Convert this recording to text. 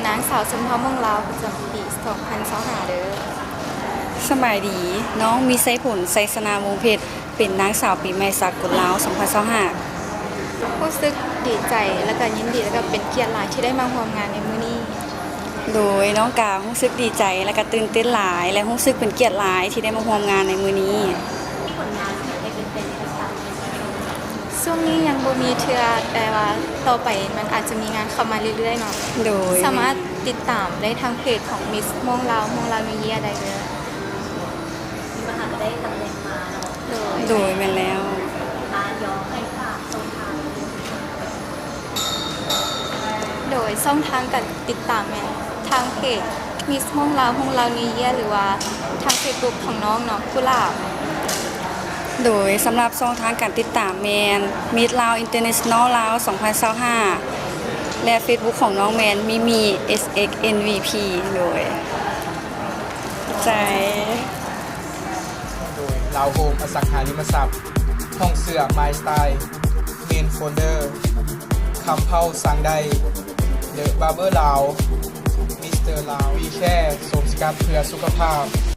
ນາງສາວຊົນເຜົ່າມົ້ງລາວ ປະຈຳປີສອງພັນຊາວຫ້າເດີ. ສະບາຍດີ, ນ້ອງມີໄຊຜົນ ໄຊຊະນະ ວົງເພັດ ເປັນນາງສາວປີໃໝ່ສາກົນລາວສອງພັນຊາວຫ້າ. ຮູ້ສຶກດີໃຈ ແລະກະຍິນດີ ແລະກະເປັນກຽດຫຼາຍທີ່ໄດ້ມາຮ່ວມງານໃນມື້ນີ້. ໂດຍ ນ້ອງກະຮູ້ສຶກດີໃຈ ແລະກະຕື່ນເຕັ້ນຫຼາຍ ແລະຮູ້ສຶກເປັນກຽດຫຼາຍທີ່ໄດ້ມາຮ່ວມງານໃນມື້ນີ້. ຊ່ວງນີ້ຍັງບໍ່ມີເທື່ອ ແຕ່ວ່າຕໍ່ໄປມັນອາດຈະມີງານເຂົ້າມາເລື້ອຍໆເນາະ. ໂດຍ ສາມາດຕິດຕາມໄດ້ທາງເພຈຂອງ Miss ມ່ວງລາວ ມ່ວງລາວ New Year ໄດ້ເດີ. ໂດຍ ໂດຍ ແມ່ນແລ້ວ. ໂດຍ ຊ່ອງທາງການຕິດຕາມແມ່ນທາງເພຈ Miss ມ່ວງລາວ ມ່ວງລາວ New Year ຫຼືວ່າທາງ Facebook ຂອງນ້ອງເນາະ ກຸຫຼາບ. ໂດຍ ສຳລັບຊ່ອງທາງການຕິດຕາມແມ່ນ Miss Lao International ລາວສອງພັນຊາວຫ້າ ແລະ Facebook ຂອງນ້ອງແມ່ນ Mimi SXNVP. ໂດຍ ຂອບໃຈ. ໂດຍ Lao Home ອະສັງຫາລິມະຊັບ, ຫ້ອງເສື້ອ My Style, Men Folder, ຄຳເພົາ ສັ່ງໄດ້, The Barber Lao, Mister Lao, We Care ໂສມສະກັດເພື່ອສຸຂະພາບ.